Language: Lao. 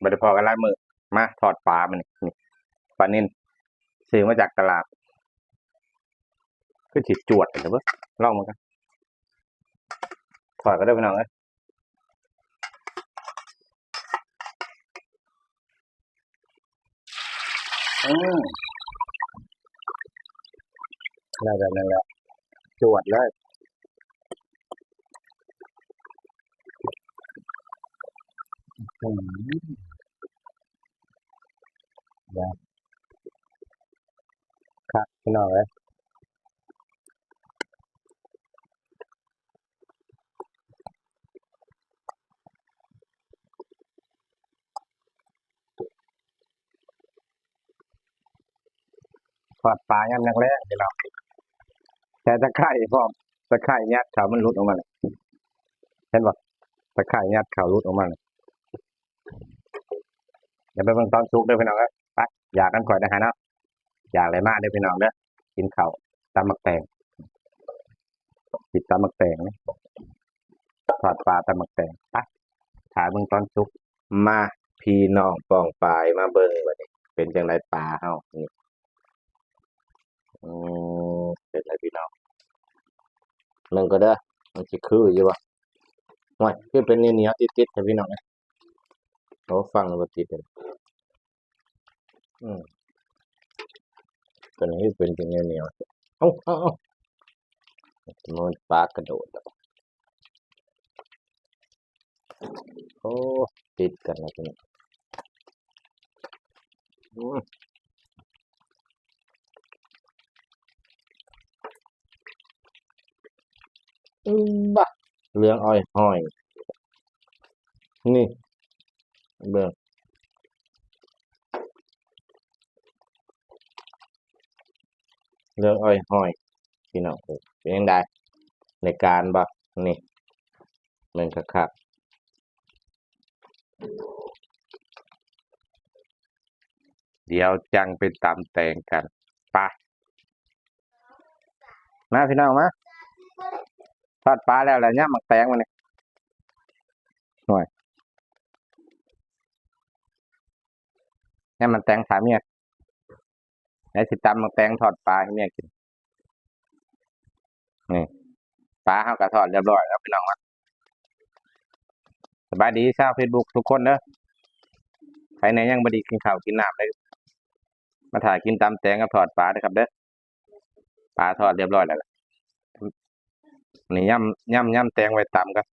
ບໍ່ໄດ້ພໍ້ກັນຫຼາຍມື້ ມາທອດປາມື້ນີ້ ນີ້ ປານິນ ຊື້ມາຈາກຕະຫຼາດ ຄືຊິຈວດແທ້ເວີ້ຍ ລອງເບິ່ງກັນ ທອດກັນເດີພີ່ນ້ອງເອີຍ. ອືມ ໄດ້ແບບນັ້ນແຫຼະ ຈວດເລີຍ ອືມ ຄັກພີ່ນ້ອງເອີຍ. ທອດປາຍາມແລງໆ ພີ່ນ້ອງ ໃສ່ຕະໄຄຮ້ພ້ອມ ຕະໄຄຮ້ຍັດເຂົ້າ ມັນຫຼຸດອອກມາແລ້ວ ເຫັນບໍ່? ຕະໄຄຮ້ຍັດເຂົ້າ ຫຼຸດອອກມາແລ້ວ. ດຽວໄປເບິ່ງຕອນສຸກເດີພີ່ນ້ອງເອີຍ ໄປ ຢາກນຳຂ້ອຍໄດ້ຫັ້ນເນາະ ຢາກໄດ້ມາເດີພີ່ນ້ອງເດີ ກິນເຂົ້າ ຕຳໝາກແຕງ ກິນຕຳໝາກແຕງ ທອດປາຕຳໝາກແຕງ ໄປ ຖ້າເບິ່ງຕອນສຸກ ມາພີ່ນ້ອງປ້ອງປາຍ ມາເບິ່ງບາດນີ້ ເປັນຈັ່ງໃດປາເຮົານີ້ ອືມ ເປັນໃດພີ່ນ້ອງ ເບິ່ງກໍເດີ ມັນຊິຄືຢູ່ບໍ່? ໂອ້ຍ ຄືເປັນໜຽວໆຕິດໆແທ້ພີ່ນ້ອງເອີຍ ໂອ້ ຟັງແລ້ວບໍ່ຕິດເລີຍ ອືມ ຕົວນີ້ຄືເປັນໜຽວໆ ເອົ້າ ເອົ້າ ເອົ້າ ມັນປາກະໂດດ ໂອ້ ຕິດກັນແລ້ວຕົວນີ້ ອືມ ອືມ ບາ ເຫຼືອງອ້ອຍຫ້ອຍ ນີ້ ເບິ່ງ ເລື່ອງອ້ອຍຫ້ອຍ ພີ່ນ້ອງເອີຍ ເປັນຈັ່ງໃດ ໃນການບໍ່ ນີ້ ເບິ່ງຄັກໆ ດຽວຈັ່ງໄປຕຳແຕງກັນ ໄປ ມາພີ່ນ້ອງມາ ທອດປາແລ້ວ ແລ້ວຍຳໝາກແຕງມານີ້ ໂອ້ຍ ຍຳໝາກແຕງຖ້າເມຍ ແລ້ວຊິຕຳໝາກແຕງທອດປາໃຫ້ເມຍກິນ ນີ້ ປາເຮົາກໍທອດຮຽບຮ້ອຍແລ້ວພີ່ນ້ອງເນາະ ສະບາຍດີຊາວເຟສບຸກທຸກຄົນເດີ ໃຜແດ່ຍັງບໍ່ໄດ້ກິນເຂົ້າກິນນ້ຳເດີ ມາຖ້າກິນຕຳແຕງກັບທອດປາເດີຄັບເດີ ປາທອດຮຽບຮ້ອຍແລ້ວ ນີ້ຍຳ ຍຳ ຍຳແຕງໄວ້ຕຳກັບ